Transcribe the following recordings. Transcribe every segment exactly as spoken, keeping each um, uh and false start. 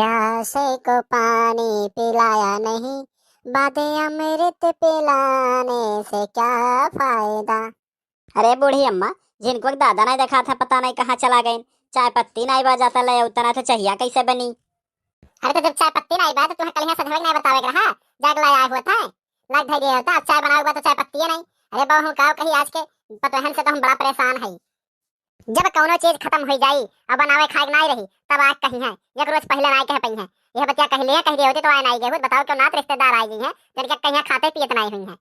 प्यासे को पानी पिलाया नहीं, बादे अमृत पिलाने से क्या फायदा। अरे बूढ़ी अम्मा, झिनकुआ के दादा नाहीं देखात है, पता नाहीं कहाँ चला गइन। चाय पत्ती नाहीं बा, जाता ले अउता नाहीं तो चहिया कैसे बनी? अरे तो जब चाय पत्ती नाहीं बा तो तुहें कलिया सधवे के नाहीं बतावे के रहा, जाग ला आए हुआ था, लाग धई दिए होता, अब चाय बनावे के बाद तो चाय पत्ती है नाहीं। अरे बहू, काव कही आज के पतोहन से तो हम बड़ा परेशान है। जब कौनो चीज खतम होइ जाई अउर बनावे खाए के नाहीं रही, तब आके कहिहैं, एक रोज पहिले नाहीं कह पइहैं। यह बतिया कह लिए, कह दिए होती तो आए नाहीं गए होत, बताओ क्यों नात रिश्तेदार आए गई हैं, जिनके कहिया खाते पियत नाहीं हुई हैं।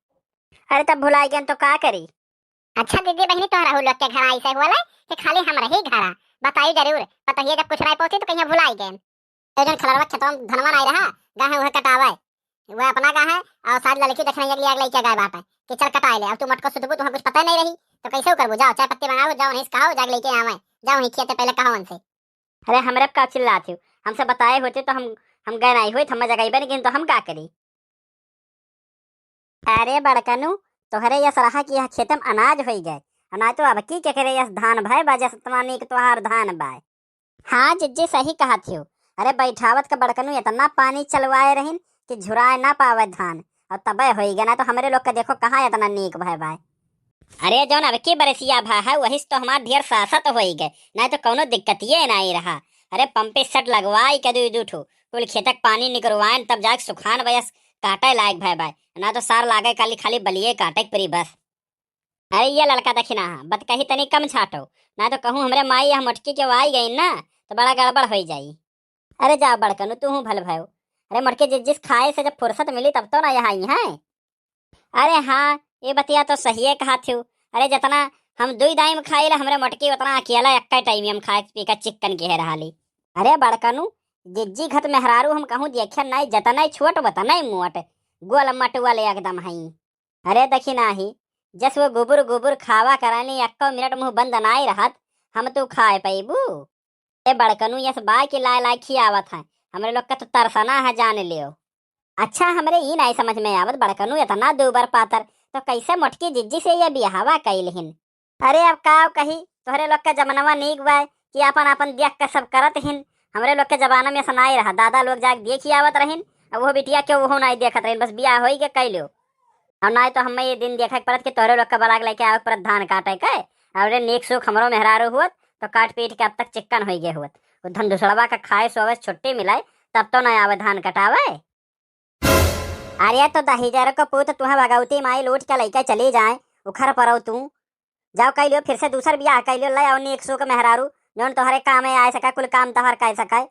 अरे तब भुलाए गए तो का करी? अच्छा दीदी बहिनी, तोहरा हु लोग के घर आई से हुआ ले कि खाली हम रही घरा? बताई जरूर, पतोहिया जब कुछ नाहीं पहुँची तो कहिया भुलाई गए। ए जौन खलरवा खेतवा में धनवा नाहीं रहा, गा है उहे कटावे। उहे अपना गा है, अउर साथ ललकी देखने एक लिया लइके गए बाटे कि चल कटाए ले। अब तू मटको सुतबू, तुहें कुछ पता नाहीं रही, तो कैसे करबू? जाओ चाय पत्ती मंगाओ, जाओ नहीं खाओ, जाके लइके आवे, जाओ वहीं खेते पहिले कहो उनसे। अरे हमरे का चिल्लात हो, हमसे बताए होते तो हम हम गए नाहीं होइत, हमें जगह बन गई तो हम का करी? अरे बड़कनू, तोहरे यस रहा कि यह खेते में अनाज होई गए, अनाज तो अब की केकरे यस धान भय बा, जस इतना नीक तोहार धान बाय। हाँ जिज्जी, सही कहत हो। अरे बैठावत का बड़कनू इतना पानी चलवाए रहिन कि झुराए ना पावे धान, अउर तबे होई गए, ना तो हमरे लोग का देखो कहाँ इतना नीक भय बाय। अरे जौन अब की बरसिया भा है, वही से तो हमार ढेर सासत होई गए, नाहीं तो कौनो दिक्कतिये नाहीं रहा। अरे पंपी सेट लगवाई के दुई दू ठो, कुल खेतक पानी निकरवाएन, तब जाके सुखान बयस काटे लायक भय बाय, ना तो सार लागे खाली, खाली बलिये काटे के परी बस। अरे ये ललका दखिना, हाँ, बतकही तनी कम छाटो, ना तो कहूँ हमरे माई यह मोटकी के आई गई ना, तो बड़ा गड़बड़ होई जाई। अरे जाओ बड़कनू, तू हूँ भल भयो। अरे मोटकी जिज्जी से खाए से जब फुर्सत मिली तब तो ना यहाँ आई हैं। अरे हाँ, ये बतिया तो सहिए कहत हो। अरे जितना हम दुई दाई में खाइला, हमरे मोटकी उतना अकेला एक्का टाइम हम खाए पी के चिक्कन के है रहाली। अरे बड़कनू, जिज्जी घत मेहरारू हम कहूँ देखे नाहीं, जतने छोट वतने मोट, गोल मटुआ ले एकदम हई। अरे देखी नाही, जस वो गुबुर गुबुर खावा करानी, एक्को मिनट मुँह बंद नाहीं रहत, हम तू खाए पइबू? ए बड़कनू यस बाय के लाए लाए खियावत हैं, हमरे लोग का तो तरसना है जान लियो। अच्छा, हमरे ई नाहीं समझ में आवत, बड़कनू इतना दूबर पातर, तो कैसे मोटकी जिज्जी से ये बियाहवा कइल हिन? अरे अब का कही, तोहरे लोग के जमानवा नीक बाय कि आपन आपन देख के सब करत हिन। हमरे लोग के जमाना में ऐसा नाहीं रहा, दादा लोग जाके देखी आवत रहिन, अब वो बिटिया के वो नाहीं देखत रहिन, बस बियाह होई के कइ लो। अब नाहीं तो हमें ये दिन देखे के पड़त कि तोहरे लोग के बलाक लेके आवे के पड़त धान काटे के। अरे नीक सुख हमरो मेहरारू हुअत तो काट पीट के अब तक चिक्कन होई गए हुअत। वो धन दुसड़वा का खाए सोवे से छुट्टी मिले तब तो नाहीं आवे धान कटावे। अरे तो दहिजर को पूत, तुहें भगवती माई लूट के लइके चली जाए, उखर परो तू। जाओ कइ लियो, फिर से दूसर बियाह कइ लियो, ले आओ नीक सुख मेहरारू, जौन तोहरे कामे आए सके, कुल काम तोहर कइ सके।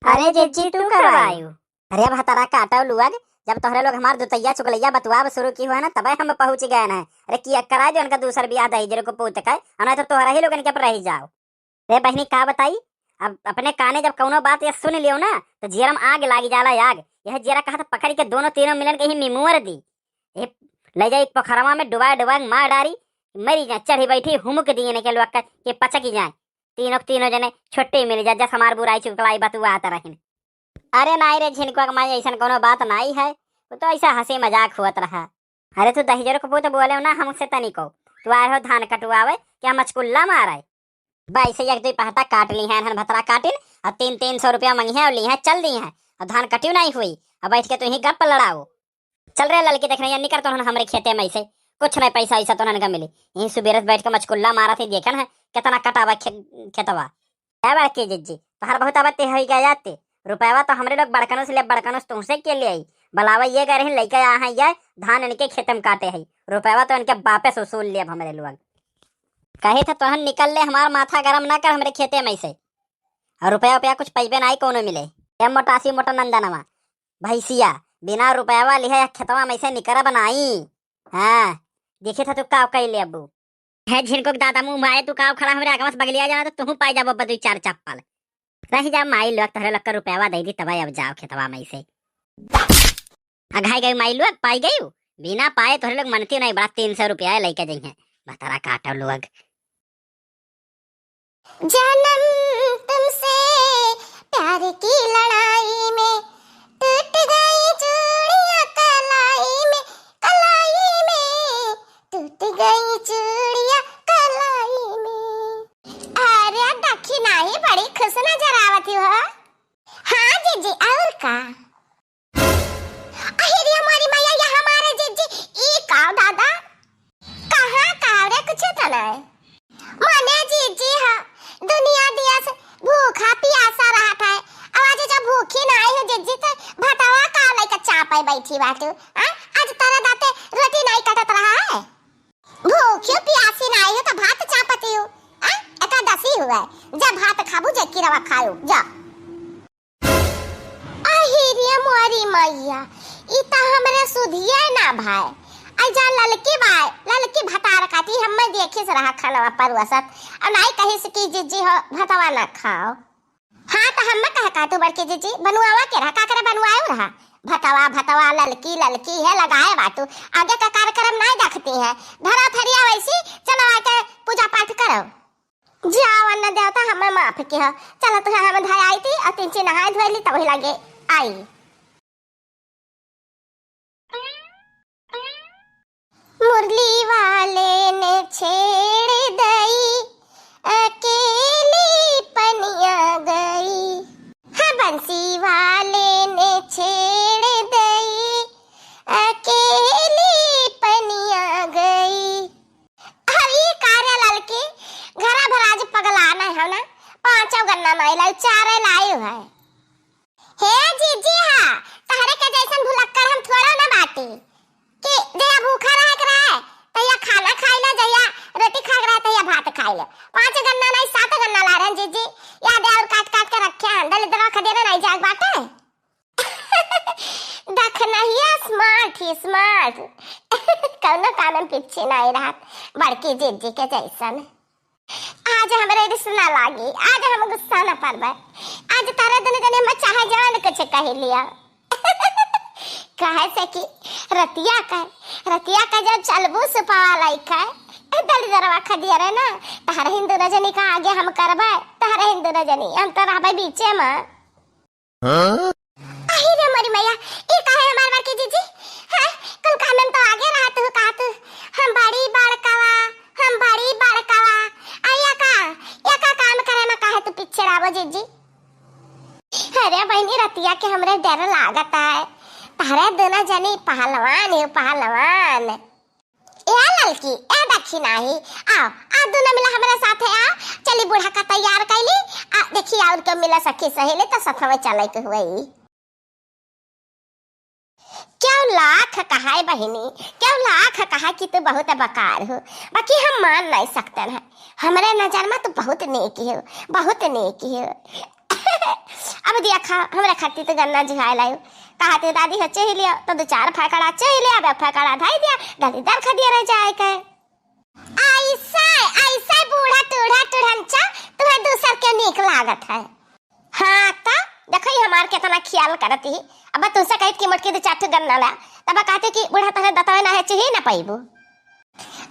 अरे जिज्जी, तू कब आयु? अरे अब हतरा काटो लुअग, जब तोहरे लोग हमार दुतैया चुगलैया बतुआब शुरू की हुआ ना, तबे हम पहुँच गए ना। अरे किया करा दे उनका दूसर बियाह दहिजर को पूत के, और नहीं तो तोहरा ही लोगन के पर रह जाओ। रे बहिनी, का बताई, अब अपने काने जब कौनो बात ये सुन लियो ना, तो जियरा में आग लागी जाला, आग। यह जियरा कहत पकड़ के दोनों तीनों मिलन के ही मिमुअर दी। ये ले जाई पोखरवा में डुबा डुबा के मार डारी, मरी जाए, चढ़ी बैठी हुमुक दी इनके लोग का, के पचकी जाए। तीनों के तीनों जने छुट्टी मिल जाए, जस हमार बुराई चुगलाई बतुआत रहिन। अरे नाई रे झिनकुआ के माई, ऐसन कौनो बात नाई है, वो तो ऐसा हंसी मजाक हुअत रहा। अरे तू दहिजर को पूत बोले ना हमसे तनिको, तू आए हो धान कटवावे कि हम मचकुल्ला मारे? बाई से एक दुई पहता काट ली हैं, हन भतरा काटिन, और तीन तीन सौ रुपया मंगी हैं और ली हैं, चल दी हैं, और धान कटियो नहीं हुई, और बैठ के तू ही गप लड़ाओ। चल रे ललकी, देख रही है, निकर तो हमरे खेते में से कुछ नहीं पैसा वैसा तो का मिली। यहीं सुबेरे से बैठ के मचकुल्ला मारा थी, देखन है कितना कटावा खे-, खेतवा। ए बड़की जिज्जी, तोहर बहुत आबत होई गया जाते। रुपयवा तो हमरे लोग बड़कनों से ले, बड़कनों से तुमसे के ले आई। बलावा ये गए रही, लइके आ हैं ये धान इनके खेते में काटे है। रुपयवा तो इनके बापे से वसूल लेब हमरे लोग। कहे था तोहन निकल ले, हमार माथा गरम ना कर हमरे खेते में से। और रुपया उपया कुछ पैबे नाई कौनो मिले। ए मोटासी मोटा नंदनवा, भैंसिया, बिना रुपयवा लिहे खेतवा में से निकरब नाई। हाँ, देखे था तू का कई ले अबू। है झिनको के दादा मुंह मारे, तू का खड़ा हमरे आगवा से बगलिया जाना तो तुहू पाई जाबो बदुई चार चप्पल। रह जा माई लोग, तोहरे लोग का रुपयवा दे दी तब अब जाओ खेतवा में से। अघाई गई माई लोग, पाई गई, बिना पाए तोहरे लोग मनती नहीं, बड़ा तीन सौ रुपया लेके जइहे। भतरा काटो लोग। जन्म तुमसे प्यार की लड़ाई में टूट गई चूड़ियां कलाई में, कलाई में टूट गई चूड़ियां कलाई में। अरे दखिनाही बड़ी खुश नजर आवत हो। का? अहे रे हमारी मैया, ये हमारे जीजी, ई का दादा? कहाँ का रे, कुछ तो नहीं। मने जीजी ह, दुनिया दियस भूखा पियासा रहत है। अब आज जब भूखी ना आई हो जीजी, तो भतवा का लइका चापे बैठी बाटू? आ? आज तोरे दाते रोटी नहीं कटत रहा है? भूखी पियासी ना आई हो तो भात चापती हो? आ? एकादशी हुआ है, जब भात खाबू जे किरवा खायो, जा। अहि रे मोरी मैया, ई त हमरे सुधिये ना भाय। आई जा ललकी बाय, ललकी भतार काटी हम्मे देखिस रहा खानवा परुअसत। अउ नाई कहिस कि जीजी हो भतवा ना खाओ। हाँ त हम्मे कहे काटू बड़की जीजी, बनुआवा के रहा, का करे बनुआयो रहा। भतवा, भतवा, ललकी, ललकी है लगाए बाटू। आगे का कार्यक्रम नाई देखती है। धरा थरिया वैसी, चलो आके पूजा पाठ करो। जाओ अन्न देवता, हमें माफ किहो। चलो, तुहे हम धयाई थी, और तीन चीज नहाए धोए ली, तब वही लगे आई। मुरली वाले ने छेड़ दई, अकेली पनिया गई। हाँ, बंसी वाले ने छेड़ दई, अकेली पनिया गई। अरे का रे ललकी, घरा भर आज पगला नहीं हो ना? पाँचों गन्ना नहीं लाई, चारे लाई है। हे जीजी हा, तहरे के जैसन भुलक्कड़ हम थोड़ा ना बाटी कि जया भूखा रहे के रहे, तया खाना खाई ले, जया रोटी खाए के रहे, तया भात खाई ले। पाँच गन्ना नहीं, सात गन्ना ला रहे हैं जीजी, याद है, और काट काट के रखे हैं, दलिद्रवा खदेरे नहीं जाग बाटे। दखनहिया smart ही smart। कौनो काम में पीछे नहीं रहत, बड़की जीजी के जैसन। आज हमरे रिस ना लागी, आज हम गुस्सा न परबे। आज तारे दुनो जने में चाहे जवान कुछ कह लिया। कहे से कि रतिया का, रतिया का जब चलबू सुपवा लाई का, ए दलिदरवा खदिया रे ना, तारे हिंदू रजनी का आगे हम करबे, तारे हिंदू रजनी, हम तो रहबे बीचे में। हाँ? अहि रे मोरी मैया, ई काहे हमार बड़की जीजी? हाँ, कुल काम में तो आगे रहत हो, कहत हो, "हम बड़ी बड़कवा, हम बड़ी बड़कवा।" आ या का, या का काम करे में काहे तू पीछे रहबो जीजी? अरे बहिनी, रतिया के हमरे डर लागत है। तारे दुनो जनी पहलवान हो, पहलवान। ए ललकी, ए दखिनाही, आओ, आ दुनो मिला हमरे साथे आओ, चली बूढ़ा का तैयार कैली, आ देखी और के मिला सखी सहेली तो सथवे चले के हुई। क्यों लाख कहाए बहिनी, क्यों लाख कहा कि तू बहुत बेकार हो, बाकी हम मान नहीं सकते हैं। हमरे नजर में तू बहुत नेक हो, बहुत नेक हो। अब देखा, हमरा खातिर तो गन्ना जुहाए लायो। कहा थे दादी हो चही लिया, तो दो चार फैकड़ा चही लिया, अब फैकड़ा धाई दिया, दलिदर खदिया रह जाए के। ऐसे, ऐसे बूढ़ा टूढ़ा टूढ़नचा तुम्हें दूसर के नीक लागत है। हाँ, तो देखो ही हमार कितना ख्याल करती है। अब तुमसे कहित कि मोटकी दो चार ठो गन्ना ला, तब कहते कि बूढ़ा तोहरे दतवे ना है, चही ना पैबू।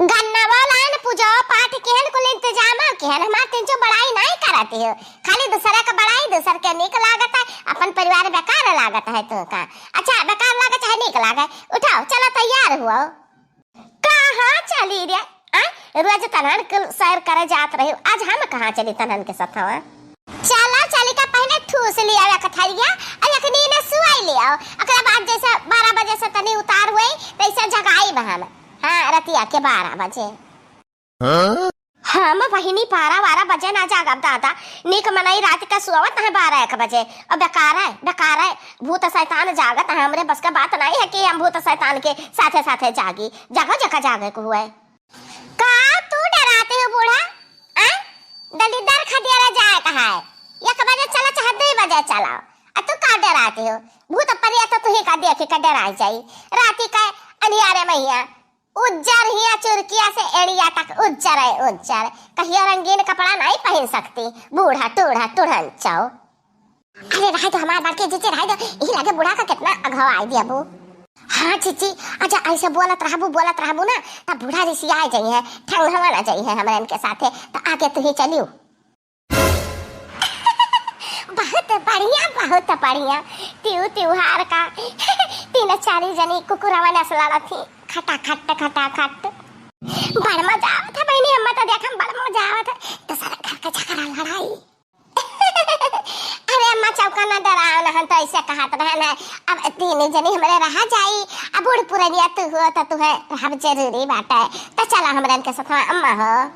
गन्ना वाला न पूजा पाठ केहन कुल इंतजाम केहन, हमार तीन चो बड़ाई नहीं करती हो, खाली दूसरा का बड़ाई, दूसर के नीक लागत है, अपन परिवार बेकार लागत है तो का। अच्छा, बेकार लागे चाहे नीक लागे, उठाओ, चलो तैयार हुओ। कहाँ चली रे? आ? रोज तनहन कुल सैर करे जात रही, आज हम कहाँ चली तनहन के सथवा? चलो, चली का पहले ठूस लिया एक थरिया, और एक नीने सुआई लिया, ओकरा बाद जैसे बारह बजे से तनी उतार हुई, तैसे जगाई बहन। हाँ, रतिया के बारह बजे। हाँ? हम बहिनी बारह बारह बजे ना जागब दादा, नीक मनई रात का सुआवत है बारह एक बजे। और बेकार है, बेकार है, भूत शैतान जागत है, हमरे बस का बात नहीं है कि हम भूत शैतान के साथे साथे जागी। जागो जेका जागे को हुए। का तू डराते हो बूढ़ा? आ? दलिदर खदियारा जाए कहा है, एक बजे चला चाहे दो बजे चला, आ तू का डराते हो? भूत परिया तो तुही का देखे का डराई जाई, राती का अनियारे मैया। उज्जर हिया चुरकिया से एड़िया तक उज्जर है, उज्जर। कहियो रंगीन कपड़ा नहीं पहन सकती, बूढ़ा टूढ़ा टूढ़न चाओ। अरे रहे दो हमार बड़के जीजी, रहे दो, यही लगे बूढ़ा का कितना अघाव आई दिया बू। हाँ जीजी, अच्छा ऐसे बोलत रहबू, बोलत रहबू ना, तब बूढ़ा रिसिया जाई है, ठंग हवा ना जाई है हमारे इनके साथे, तो आगे तू ही चलियो। बहुत बढ़िया, बहुत बढ़िया। तिउ तिउहार का तीन चारी जनी कुकुरवा नस लड़त ही, खटा खट, खटा खट। बड़ मजा आवत है बहिनी, हम्मा तो देखम बड़ मजा आवत है। दूसरा घर का झगड़ा लड़ाई। अरे चौका ना डराओ ना, हम तो ऐसे कहत रहन है। अब तीन जनी हमरे रहा जाई, अब बूढ़ पुरनिया तू हो तो तुहे रहब जरूरी बाटे। तो चला हमरन के साथ अम्मा हो।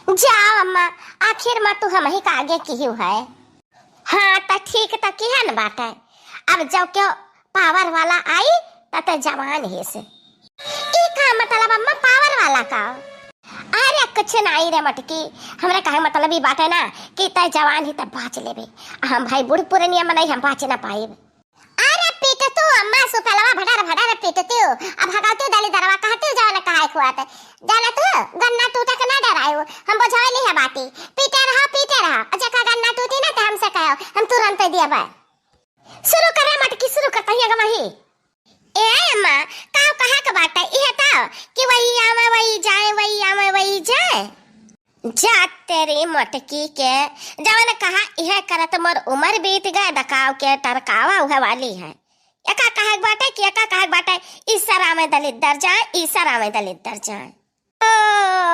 जाओ अम्मा, आखिर मा तू हमही का आगे किहू है। हाँ, त ठीक त किहन बाटे। अब जब केहू पावर वाला आई, त ते जवान ही से। ई का मतलब अम्मा, पावर वाला का? अरे कुछ नाई रे मटकी, हमरा कहे मतलब ई बाटे ना कि ते जवान ही त बाँच लेबे, हम भाई बूढ़ पुरनिया मनई हम बाँच ना पाइब। अरे पीटतू अम्मा सुपलवा भडर भडर पीटतू। अब भगवतू दलिदरवा कहतू जवन कहाए खुआत। जाना तू गन्ना टूटे के ना डरायू। हम बुझाए लिहे बाटी। पीटे रहा, पीटे रहा। और जेका गन्ना टूटी ना तो हमसे कहो, हम तुरंत दिया बा। शुरू करे मटकी, शुरू कर तहिया गवाही। ए अम्मा, काव कहा के बाटे? इहे ताव कि वही आवे, वही जाए, वही आवे, वही जाए। जा तेरी मोटकी के, जवन कहा इहे करत मोर उमर बीत गए, दकाव के टरकावा उहे वाली है। एका कहे के बाटे कि एका कहे के बाटे, "ईसर आवे दलिद्दर जाए, ईसर आवे दलिद्दर जाए।" ओ,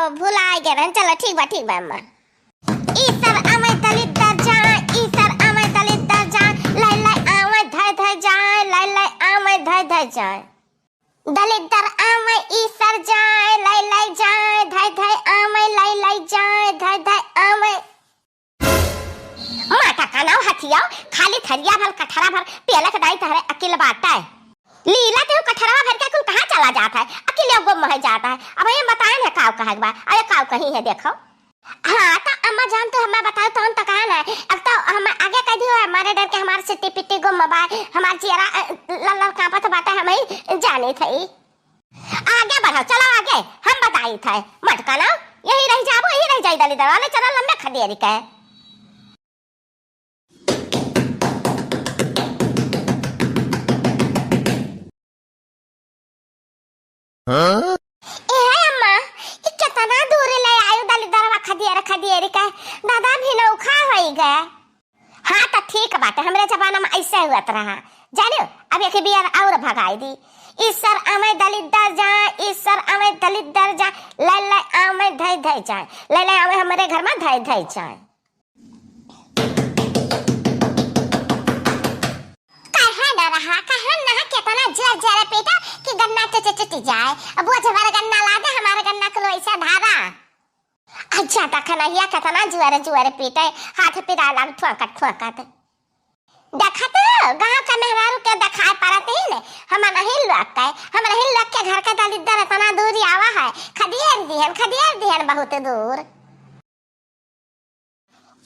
भुलाए गए रहन। चलो ठीक बा, ठीक बा अम्मा। ईसर आवे दलिद्दर जाए, ईसर आवे दलिद्दर जाए, लै लै आवे धै धै जाए, लै लै आवे धै धै जाए। दलिद्दर आवे ईसर जाए, लै लै जाए, धै धै आवे, लै लै जाए, धै धै आवे। माता का नाव हथियाओ, खाली थरिया भर, कठरा भर, पेलक दाई तहरे अकिल बाटे। लीला तेहू कठरवा भर के कुल कहाँ चला जात है? अकिल गुम हो जात है। अब ये बताएन है काव कहे के बा, अरे काव कही है देखो। हाँ, तो अम्मा जान, तो हमें बताओ, तो हम तो कहा ना, अब तो हम आगे कह दियो, हमारे डर के हमार सिट्टी पिट्टी गुम बा, हमार जियरा, अ, लल लल कांपत बाटे, हम ही जाने थे। आगे बढ़ो, चलो आगे, हम बताई थे, मटका ना, यही रह जाबो, यही रह जाई दलिदरवा, ले चलो लम्बे खदेरी के। हाँ? ए है अम्मा, ई केतना दूर ले आयु दलिदरवा खदियर खदियर के, दादा भी नौखा होई गए। हाँ त ठीक बाटे, हमरे जमाना में ऐसे हुअत रहा। जानियो, अब एक बियर और भगाई दी। ईसर आवे दलिदर जाए, ईसर आवे दलिदर जाए, लै लै आवे धै धै जाए, लै लै आवे हमरे घर में धै धै जाए। कहे न रहा, कहे न रहा, केतना जोर जोर पीटा कि गन्ना टूट टूट जाए। अब वो हमारे गन्ना ला दे, हमारे गन्ना को ऐसा धारा। अच्छा, तखन हिया केतना जोर जोर पीटे, हाथ पिरा लाग ठोकत ठोकत। देखत हो, गाँव के मेहरारू के देखाए परत ही न, हम नहीं लोग के, हम नहीं लोग के घर के दलिद्दर इतना दूरी आवा है, खदियर दिहन, खदियर दिहन बहुत दूर।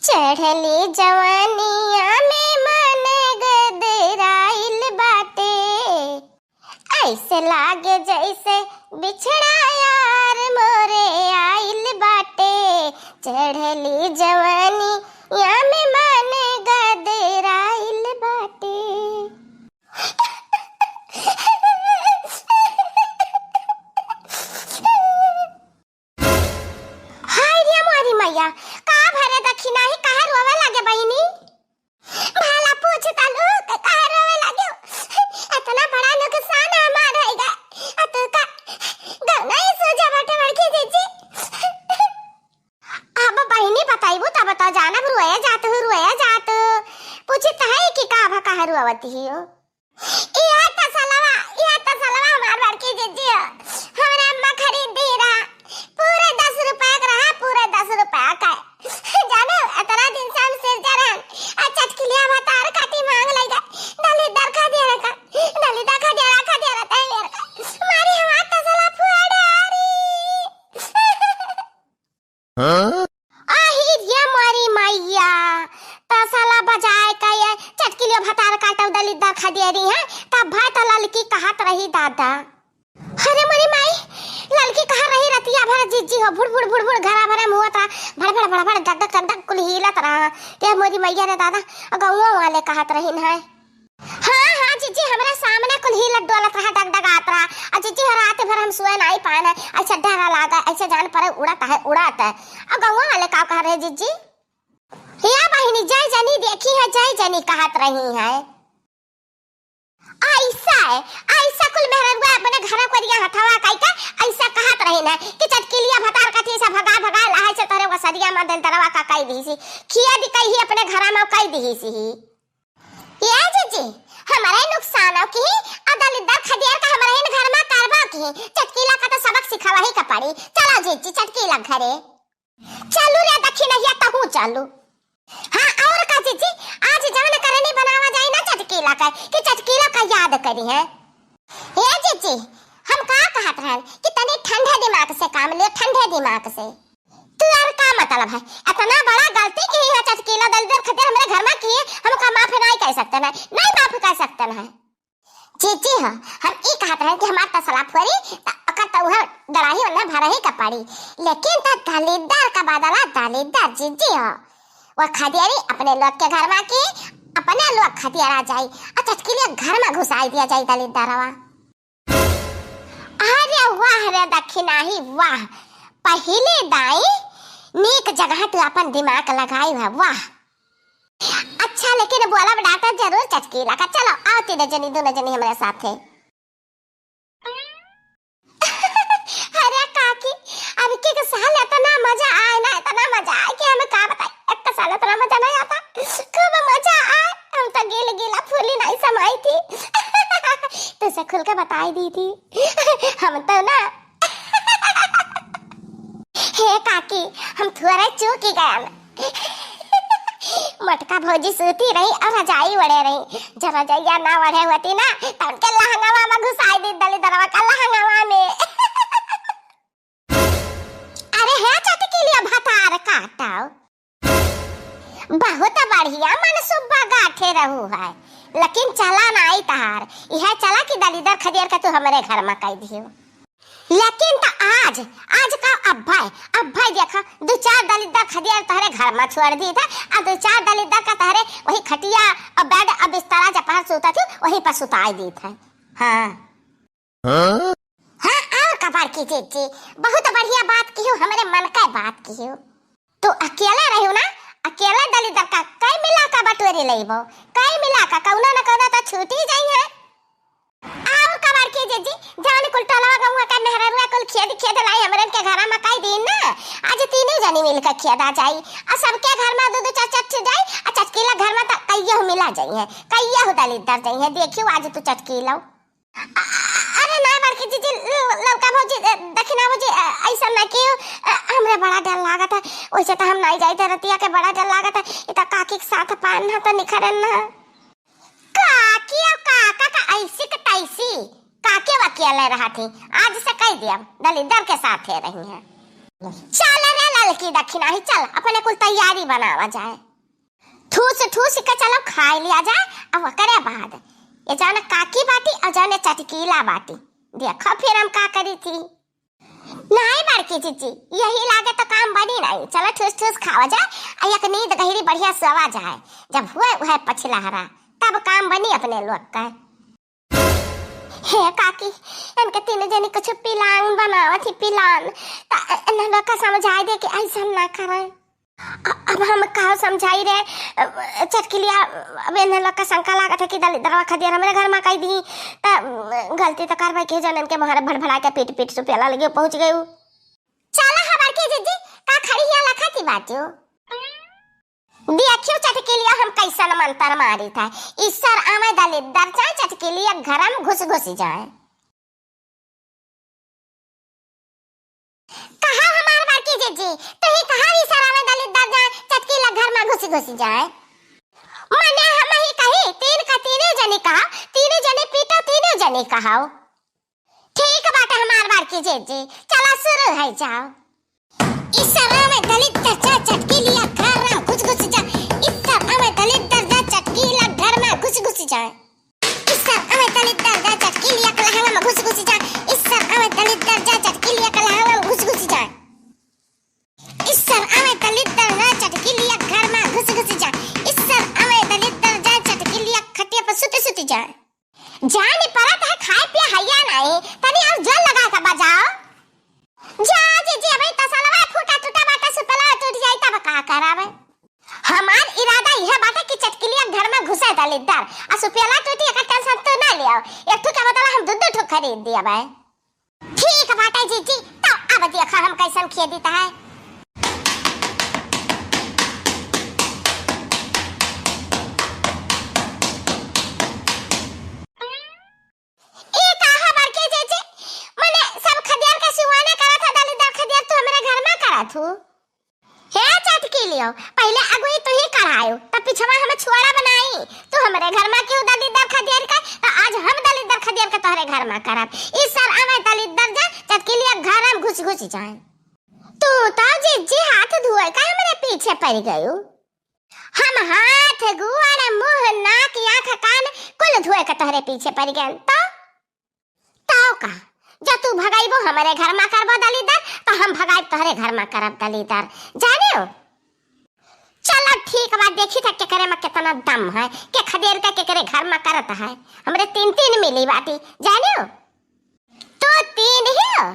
चढ़ली जवानिया में मन गदराइल बाटे, ऐसे लागे जैसे बिछड़ा यार मोरे आइल बाटे। चढ़ली जवानिया में मन गदराइल बाटे। हाय रे मोरी मैया, का भरे दखिना ही, काहे रोवे लगे बहिनी? भला पूछ तलू के काहे रोवे लगे? इतना बड़ा नुकसान हमार है गा। आ तू का गौना ही सूझा बाटे बड़की जीजी? अब बहिनी बताइबू तब तो जानब, रोए जात हूँ, रोए जात। पूछी त है कि का भा काहे रोवत ही हो? इहे तसलवा, इहे तसलवा हमार बड़की जिज्जी हो। हमरा अम्मा खरीद दी रहा। पूरे दस रुपया के रहा, पूरे दस रुपया का। जानो, इतना दिन से हम सिर जरन, आ चटकिलिया भतार काटी मांग लइगा। दलिद्दर खा दिया रखा, दलिद्दर खा दिया रखा, दिया रहता है यार का। मारी हमार तसला फुआ डारी। हाँ? आही रे मोरी मैया, तसला बजाए का ये चटकिलियो भतार काटव दलिद्दर खदेरी है, तब भाई त ललकी कहत रही दादा। अरे मोरी माई, ललकी कहत रही रतिया भर जिज्जी हो, भुड़ भुड़ भुड़ भुड़ घरा भरे मुहत रहा, भड़ भड़ भड़ भड़ डग डग डग डग कुल हिलत रहा। ये मोरी मैया रे दादा, गौवा वाले कहत रही है। हाँ, हाँ, जिज्जी, हमरा सामने कुल हिलत डोलत रहा, डगडगात रहा। आ जिज्जी, हो रात भर हम सोए नाई पान है, ऐसे डर लागा, ऐसे जान पड़े उड़त है, उड़त है। आ गौवा वाले का कह रहे जिज्जी? या बहिनी, जय जनी देखी है, जय जनी कहत रही है। ऐसा है, ऐसा कुल मेहररुआ अपने घरा कोरिया हथवा कई के ऐसा कहत रही ना कि चटकीलिया भतार कथी से भगा भगा लाहे से तोरे वसरिया में दलदरवा का कई दिहिसी। खिया भी कही अपने घरा में कई दिहिसी। ए जीजी, हमरे नुकसान हो की, आ दलिद्दर खदियार का हमरे इन घर में करबा की, चटकीला का तो सबक सिखावा ही का पड़ी। चलो जीजी, चटकीला घरे। चलू रे दखिनहिया, तहू चलू। हाँ, और का जीजी, आज जवन करनी बनावा जाई ना चटकीला का, कि चटकीला का याद करी है। ए जीजी, हम का कहत रहन कि तनी ठंडे दिमाग से काम लियो, ठंडे दिमाग से। तू यार का मतलब है, इतना बड़ा गलती की है चटकीला दलिद्दर खदियार हमरे घर में की है, हम का माफ नहीं कर सकते ना, नहीं माफ कर सकते ना। जीजी हो, हम ई कहत रहन कि हमार तसला फोरी, त ओकर त उहे गड़ाही ओन्हे भरही का पड़ी। लेकिन त दलिद्दर का बदला दलिद्दर जीजी हो। वो खदियारी अपने लोग के घर में की, अपने लोग खदियारा जाई, आ चटकीलिया घर में घुसाई दिया जाई दलिद्दरवा। अरे वाह रे दखिनाही वाह, पहिले दाई नीक जगह तू अपन दिमाग लगाई है, वाह। अच्छा, लेकिन बोलब डांटब जरूर चटकीला का। चलो, आओ तीनों जनी, दोनों जनी हमरे साथे। अरे काकी, अब के साल इतना मजा आए ना, इतना मजा आए कि हमें का बताई। एक साल इतना मजा नहीं आता, खूब मजा आए। हम तो गील गीला फूली नहीं समाई थी। तुझसे खुल के बताई दी थी। हम तो ना हे काकी, हम थोड़े चूक ही गया ना। मोटका भौजी सूती रही और रजाई ओढ़े रही। जब रजाइया ना ओढ़े होती ना, तो उनके लहंगावा में घुसाई दी दलिद्दरवा का लहंगावा में। अरे हे चटकीलिया भतार काटो। बहुत बढ़िया मनसूबा गाठे रहू है, लेकिन चला नाई तहार। यह चला कि दलिद्दर खदियार का तू हमरे घर में कई दियो। लेकिन त आज, आज का अब्भय, अब्भय देखा, दो चार दलिद्दर खदियार तहरे घर में छोड़ दी था, और दो चार दलिद्दर का तहरे वही खटिया और बेड और बिस्तरा जहाँ पर सूता थी, वहीं पर सुताई दी था। हाँ। हाँ? हाँ, और का बड़की जीजी, बहुत बढ़िया बात किहू, हमरे मन का बात किहू। तू अकेला रहू ना, अकेला दलिद्दर का कई मिला का बटोरी लेबो, कई मिला का कौनो न कौनो तो छूटी जाई है। और का बड़की जीजी, जान कुल टोलवा गौवा का मेहररुआ कुल खेद खेद लाई हमरन के घरा में कई दिन ना, आज तीनों जनी मिल के खेदा जाई, आ सबके घर में दो दो चार चार ठे जाई, आ चटकीला घर में तो कइयो मिला जाई है, कइयो दलिद्दर जाई है। देखियो आज तू चटकीलो। अ-, अरे ना बड़की जीजी, ल-, ललका भौजी, अ, दखिना भौजी, अ, ऐसा ना कियो, अ, हमरे बड़ा डर लागत है, वैसे तो हम नहीं जाई रतिया के, बड़ा डर लागत है, इता काकी के साथ पान ना तो निखरन ना। काकी और काका का ऐसी के तैसी, काकी वकिया ले रहा थी, आज से कह दिया, दलिद्दर के साथ है रही है। चल रे ललकी दखिना ही, चल अपने कुल तैयारी बनावा जाए। ठूस ठूस के चलो खाई लिया जाए। अब ओकरे बाद ये जाने काकी बाटी और जाने चटकीला बाटी, देखो फिर हम का करी थी। नहीं बड़की जीजी, यही लागे तो काम बनी नहीं। चलो ठूस ठूस खावा जाए और एक नींद गहरी बढ़िया सोवा जाए। जब हुए वह पछिलहरा, तब काम बनी अपने लोग का। हे काकी, इनके तीनों जनी कुछ पिलान बनावत ही, पिलान। त इन्हें लोग का समझाई दे कि ऐसा ना करें। अ-, अब हम का समझाई रे, अ, चटकिलिया, अब इन्हें लोग का शंका लागत है कि दलिद्दरवा खदियार हमरे घर में कई दी, त गलती तो करबे के जनन के मारे भड़भड़ा के पीट पीट सुपेला लगे पहुँच गयू। चला हमार के जीजी, का खड़ी हिया लखा की बात हो? देखियो चटकिलिया हम कैसन मंतर मारी था। ईसर आवे दलिद्दर जाए, चटकिलिया घर में घुस घुस जाए। कहा हमार बड़की जीजी, तू ही कहा ईसर आवे दलिद्दर जाए, चटकिलिया घर में घुस घुस जाए। मने हम ही कही, तीन का तीनों जनी कहा, तीनों जनी पीटो, तीनों जनी कहाओ। ठीक बाटे हमार बड़की जीजी, चला शुरू है जाओ। ईसर आवे दलिद्दर जाए, चटकिलिया घर में घुस घुस जाए। ईसर आवे दलिद्दर जाए, चटकिलिया घर में घुस घुस जाए। ईसर आवे दलिद्दर जाए, चटकिलिया के लहंगा में घुस घुस जाए। ईसर आवे दलिद्दर जाए, चटकिलिया के लहंगा में घुस घुस जाए। ईसर आवे दलिद्दर जाए, चटकिलिया घर में घुस घुस जाए। ईसर आवे दलिद्दर जाए, चटकिलिया खटिया पर सुत सुत जाए। जाने परत है खाए पिए हैया नहीं, तनी और जोर लगा के बजाओ। जा जीजी, अबे तसलवा फूटा टूटा बाटे, सुपेला टूट जाई तब का करावे? हमार इरादा यह बाटे कि चटकिलिया घर में घुसे दलिद्दर, आ सुपेला टूटी एकर टेंशन तू ना लियाओ, एक ठो का बदला हम दू दू ठो खरीद दिया भाई। ठीक बाटे जीजी, तो अब देखा हम कैसन खेदित है। ई का है बड़की जीजी? मने सब खदियार के सिवाने करत है, दलिद्दर खदियार तू हमरे घर मा करत हू। हे चटकी लियो, पहिले अगुई तू ही कढ़ायो, त पिछवा हम छुआरा बनाई। तू हमरे घर मा क्यों दलिद्दर खदियार का, त आज हम दलिद्दर खदियार का तोहरे घर मा करब। ई सर आवे दलिद्दर जा, चटकी लियो घर हम घुस घुस जाए। तू तो जीजी हाथ धोए का हमरे पीछे पड़ गयो। हम हाथ, गोड़, मुँह, नाक, आँख, कान कुल धोए के तोहरे पीछे पड़ गए। तो, तो का? जो तू भगाइबो हमरे घर मा करबो दलिद्दर, तो हम भगाइब तोहरे घर मा करब दलिद्दर। जाने हो? चलो ठीक बा, देखी था केकरे मा कितना दम है, के खदेर के केकरे घर मा करत है। हमरे तीन तीन मिली बाटी, जाने हो? तू तीन ही हो,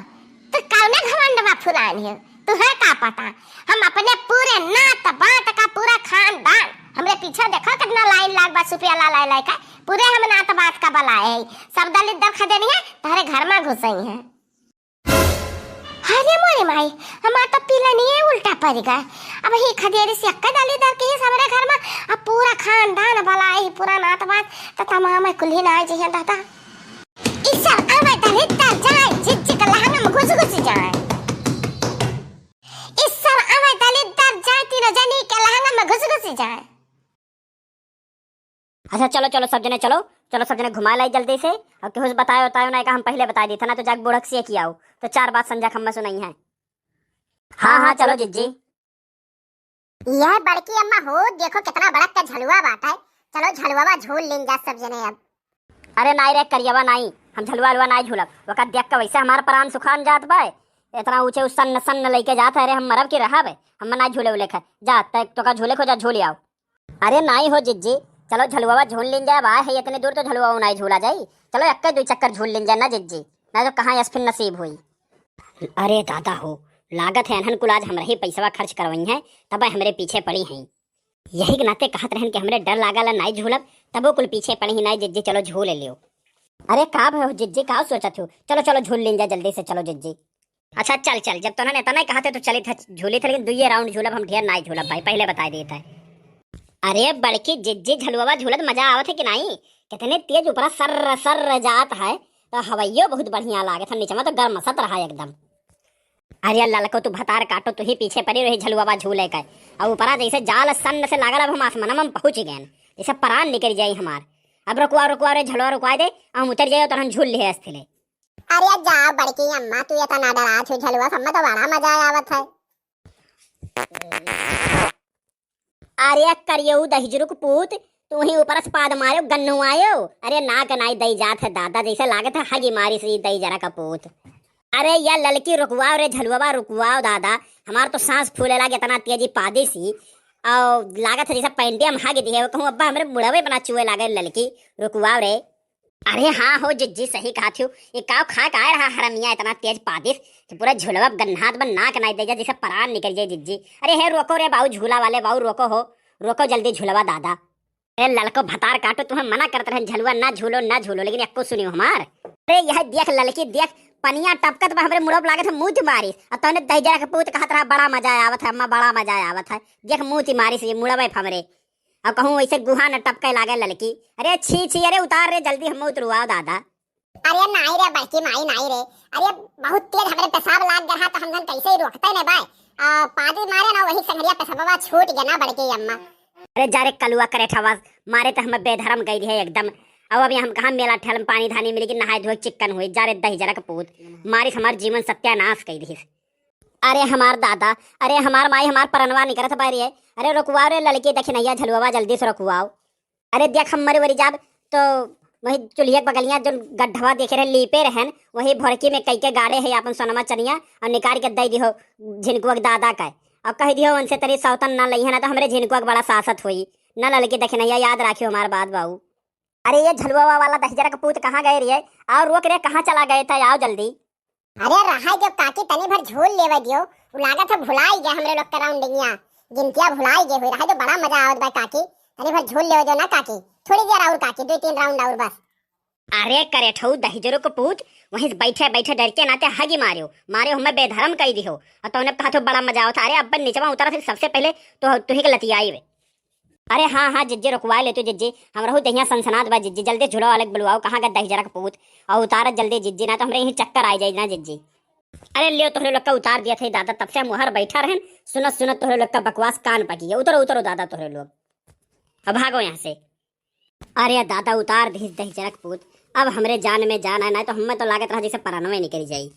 तू कौने घमंड मा फुलान हो? तुहे का पता, हम अपने पूरे नात बात का पूरा खानदान, हमरे पीछे देखो कितना लाइन लाग बा सुपिया ला ला ला का, पूरे हम नात बात का बलाए हैं, सब दलिद्दर खदेरी है, तोहरे घर मा घुसई है। अरे मोरे माई, हमार तो पिलनिये उल्टा पड़ गए। अब ही खदेरी से अक्का दलिद्दर के ही सबरे घर मा, अब पूरा खानदान बलाए ही, पूरा नात बात, तो तमाम कुल्ही ना आए जइहैं दादा। ई सब आवे दलिद्दर जाए, झिझिक लहंगा मा घुस घुस जाए। ई सब आवे दलिद्दर जाए, तीनों जनी के लहंगा मा घुस घुस जाए। अच्छा चलो, चलो सब जने चलो, चलो सब जने घुमा लाई जल्दी से। और केहू से बतायो, बतायो ना, का हम पहिले बताई दी था ना, तो जाके बूढ़क से कियाओ, तो चार बात संझा खम्मा सुनाई है। हाँ, हाँ, चलो जिज्जी। यह बड़की अम्मा हो, देखो कितना बड़ा का झलुआ बात है। चलो झलुआ झूल लेन जा सब जने अब। अरे नाई रे करियवा नाई, हम झलुआ अलुआ नाई झूलब। ओका देख के वैसे हमार प्राण सुखान जात बा। इतना ऊंचे उ सन्न सन्न लेके जात है, अरे हम मरब की रहब? हम ना झूले उले खा। जा, तै तो का झूले खो जा, झूल आओ। अरे नाई हो जिज्जी, चलो झलुआ झूल लेन जाए। अब आए है इतने दूर तो झलुआ नाई झूला जाई। चलो एक्के दो चक्कर झूल लेन जाए ना जिज्जी, ना तो कहाँ यस फिर नसीब हुई। अरे दादा हो, लागत है अनहन कुल आज हमरा ही पैसवा खर्च करवई हैं, तब हमरे पीछे पड़ी हैं। यही के नाते कहत रहन कि हमरे डर लागल नाई झूलब, तबो कुल पीछे पड़ी ही नाई जिज्जी, चलो झूल लियो। अरे का भयो जिज्जी, का सोचत हो? चलो चलो झूल लेन जा जल्दी से, चलो जिज्जी। अच्छा चल चल, जब तोहने इतना ही कहत है तो चलित है झूलित है, लेकिन दुइये राउंड झूलब हम, ढेर नाई झूलब भाई, पहिले बताई देत है। अरे बड़की जिज्जी, झलुआ झूलत मजा आवत है कि नाई? कितने तेज ऊपरा सर्र सर्र जात है, तो हवैयो बहुत बढ़िया लागत है, नीचवा तो गरमसत रहा एकदम। अरे ललको तू भतार काटो, तू ही पीछे पड़ी रही झलुआ झूले का, और ऊपरा जैसे जाल सन्न से लागल, अब हम आसमानवा मा पहुँच गए, जैसे परान निकल जाई हमार। अब रुकवा रुकवा रे झलुआ रुकवा दे, हम उतर जाए तो हम झूल ले अस्थिले। अरे जा बड़की अम्मा, तू इतना डरा छु झलुआ, सब में तो बड़ा मजा आवत है। अरे करियऊ दहिजरू के पूत, तू ही ऊपर से पाद मारो, गन्नू आयो। अरे नाक नाई दई जात है दादा, जैसे लागत है हगी मारी सी दहिजरा का पूत। अरे या ललकी रुकवाओ रे झलुआ, रुकवाओ दादा, हमार तो सांस फूले लागे इतना तेजी पादी सी, और लागत है जैसे पैंटिया मा हग दिहे, कहूँ अब्बा हमरे मुड़वे बना चुए लागे ललकी, रुकवाओ रे। अरे हाँ हो जिज्जी, सही कहत हो। ये काव खा के आए रहा हरमिया, इतना तेज पादिस कि पूरा झुलवा गन्हात बन नाक नाई दे जा, जैसे परान निकल जाए जिज्जी। अरे हे रोको रे बाऊ, झूला वाले बाऊ रोको हो, रोको जल्दी झुलवा दादा। अरे ललको भतार काटो, तुम्हें मना करत रहन झलुआ ना झूलो, ना झूलो, लेकिन एक्को सुनियो हमार। अरे यह देख ललकी देख, पनिया टपकत बा हमरे मुड़ो पे लागत है मूत मारिस, और तौने दहिजरा के पूत कहत रहा बड़ा मजा आवत है अम्मा, बड़ा मजा आवत है। देख मूत मारिस ये मुड़वे पे हमरे। और कहूँ वैसे गुहा न टपके लागे ललकी। अरे छी छी, अरे उतार रे जल्दी, हम उतरुआओ दादा। अरे नाई रे बड़की माई, नाई रे। अरे बहुत तेज हमरे पेशाब लाग गया तो हम जन कैसे ही रोकते ने बाय। आ, पादी मारे ना वही संगरिया पेशाबवा छूट गया ना बड़की अम्मा। अरे जा रे कलुआ करे ठवास, मारे तो हम बेधर्म गई रहे एकदम। अब अब हम कहाँ मेला ठेल में पानी धानी मिलेगी, नहाए धोए चिक्कन हुई, जा रे दहिजरा के पूत। मारिस हमार जीवन सत्यानाश कई दिहिस। अरे हमार दादा, अरे हमार माई, हमार परनवा निकरत बा रे। अरे रुकवाओ रे ललकी दखिनैया झलुआवा, जल्दी से रुकवाओ। अरे देख हम मरे वरी जाब तो वही चुल्हिया के बगलिया जो गड्ढवा देखे रहे लीपे रहन, वही भोरकी में कई के गाड़े है आपन सोनमा चनिया और निकाल के दे दिहो झिनकुआ के दादा का। और कह दिहो उनसे तनी सौतन ना लइहे ना तो हमरे झिनकुआ के बड़ा सासत होई। ना ललकी दखिनैया याद राखियो हमार बात बाऊ। अरे ये झलुआ वाला दहिजरा के पूत कहाँ गए रे? आओ रोक रे, कहाँ चला गए थे? आओ जल्दी। अरे रहा जो काकी तनी भर झूल लेवे दियो, उ लागत है भुलाई गए हमरे लोग के राउंडिंगिया, गिनतिया भुलाई गए हुई। रहा जो बड़ा मजा आवत बा काकी, तनी भर झूल लेवे दियो ना काकी, थोड़ी देर और काकी, दो तीन राउंड और बस। अरे करेठऊ दहिजरो के पूत, वहीं से बैठे बैठे डर के नाते हगी मार्यो, मार्यो हमें बेधर्म कई दिहो। और तौने कहा तो बड़ा मजा आवत। अरे अब निचवा उतरा, फिर सबसे पहले तो तुही के लतियाई बे। अरे हाँ हाँ जिज्जी, रुकवा ले तू जिज्जी, हम रहू दहिया सनसनात बा जिज्जी, जल्दी झुलवा वाले के बुलवाओ, कहाँ का दहिजरा के पूत, और उतारा जल्दी जिज्जी, ना तो हमरे यहीं चक्कर आ जाए ना जिज्जी। अरे लियो तोहरे लोग का उतार दिया थे दादा, तब से हम उहर बैठा रहन, सुनत सुनत तोहरे लोग का बकवास कान पकी है। उतरो उतरो दादा तोहरे लोग, अब भागो यहाँ से। अरे दादा उतार दिस दहिजरा के पूत, अब हमरे जान में जान है, ना तो हमें तो लागत रहा जैसे परानवे निकल जाई।